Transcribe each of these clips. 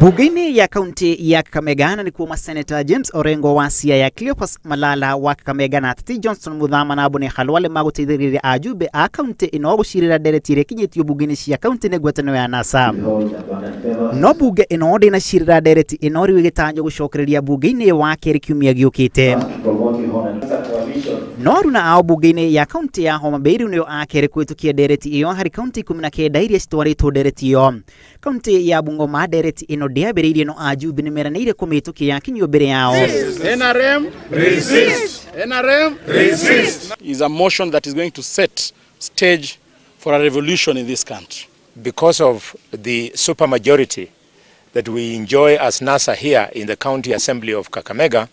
Bunge-inĩ ya kaunti ya Kakamega na nĩkuo maseneta James Orengo wa Siaya, Cleophas Malala wa Kakamega na Ateti Johnson Muthama na Boni Khalwale magũteithĩrĩria ajumbe a kaunti ĩno gũcirĩra ndereti ĩrĩa ĩkinyĩtio bunge-inĩ cia kaunti nĩ ngwatanĩro ya NASA. No bunge ĩno ndĩnacirĩra ndereti ĩno rĩu ĩgĩtanywo gũcokereria bunge-inĩ wa kerĩ kiumia gĩũkĩte. No aruna ao bunge-inĩ ya kaunti ya Homa Bay rĩu nĩo a kerĩ kũhĩtũkia ndereti ĩyo harĩ kaunti 19 iria citwarĩtwo ndereti ĩyo. Kaunti ya Bungoma ndereti ĩno ndĩambĩrĩirie no ajumbe nĩmeranĩire kũmĩhĩtũkia yakinyio mbere yao. NRM resist. NRM resist is a motion that is going to set stage for a revolution in this country. Because of the supermajority that we enjoy as NASA here in the County Assembly of Kakamega,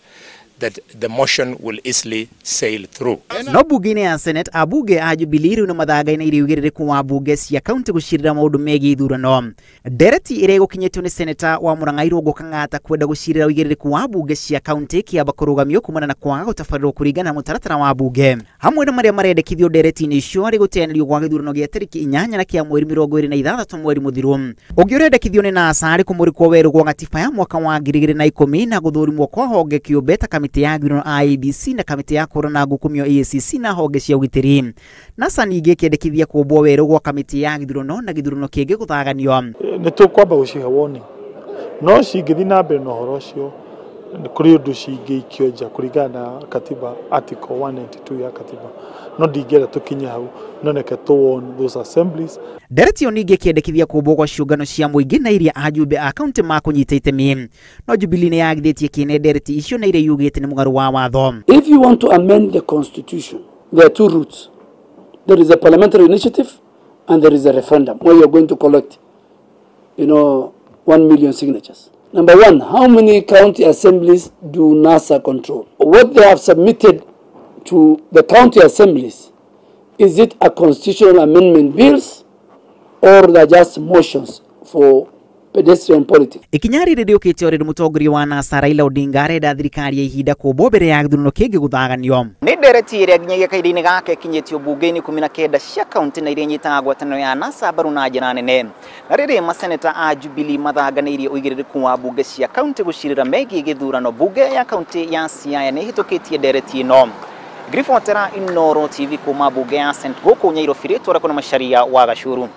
that the motion will easily sail through. No bunge-inĩ ya Senate abunge a Jubilee rĩu nĩmathangainĩire ũigĩrĩrĩku wa bunge cia kaunti gũcirĩra maũndũ megiĩ ithurano. Ndereti ĩrĩa ĩgũkinyĩtio nĩ seneta wa Murang'a Irũngũ Kang'ata kwenda gũcirĩra ũigĩrĩrĩku wa bunge cia kaunti kĩamba kũrũgamio kumana na kwaga gũtabarĩrwo kũringana na mũtaratara wa bunge. Hamwe na marĩa marendekithio ndereti-inĩ icio arĩ gũteanĩrio gwa gĩthurano gĩa tarĩki 8 na kĩa mweri 26 mweri mũthiru. Ũngĩ ũrendekithio nĩ NASA arĩ kũmũrĩkwo werũ gwa gatiba ya mwaka wa 2010 na gũthũrimwo kwa honge kĩũmbe ta kamĩtĩ ya gĩthurano IEBC na kamĩtĩ ya kũhũrana ngukumio EACC na honge cia ũgitĩri. NASA ningĩ ĩkĩendekithia kũmbwo werũ gwa kamĩtĩ ya gĩthurano na gĩthurano kĩngĩ gũthaganio. Nĩ tũkwamba gũcihe warning, no cingĩthiĩ na mbere na ũhoro ũcio kũrĩ ũndũ cingĩikio nja kũringana na katiba article 192 ya katiba, no ndingĩenda tũkinye hau, no reke tũ warn those assemblies. Ndereti ĩyo ningĩ ĩkĩendekithia kũmbwo gwa ciũngano cia mũingĩ na iria ajumbe a kaunti makũnyita itemi. No Jubilee nĩ yagithĩtie kĩene ndereti icio na iria yugĩte nĩ mũgarũ wa watho. If you want to amend the constitution, there are two routes. There is a parliamentary initiative and there is a referendum where you are going to collect, 1 million signatures. Number one, how many county assemblies do NASA control? What they have submitted to the county assemblies, is it a constitutional amendment bills or they're just motions for pedestrian politics? Ikinya rĩrĩ rĩũkĩte o rĩrĩ mũtongoria wa NASA Raila Odinga arenda thirikari ya ihinda kũmbwo mbere ya gĩthurano kĩngĩ gũthaganio. Nĩ ndereti ĩrĩa nginyagia kahinda-inĩ gaka ĩkinyĩtio bunge-inĩ 19 cia kaunti na iria inyitaga ngwatanĩro ya NASA mbaru na njĩra nene. Na rĩrĩ maseneta a Jubilee mathanganĩirie ũigĩrĩrĩku wa bunge cia kaunti gũcirĩra megiĩ gĩthurano, bunge ya kaunti ya Siaya nĩ ĩhĩtũkĩtie ndereti ĩno. Ngiribotera Inooro TV kuma bunge ya St gũkũ Nyairobi, rĩtwa rĩakwa nĩ Macharia wa Gacuru.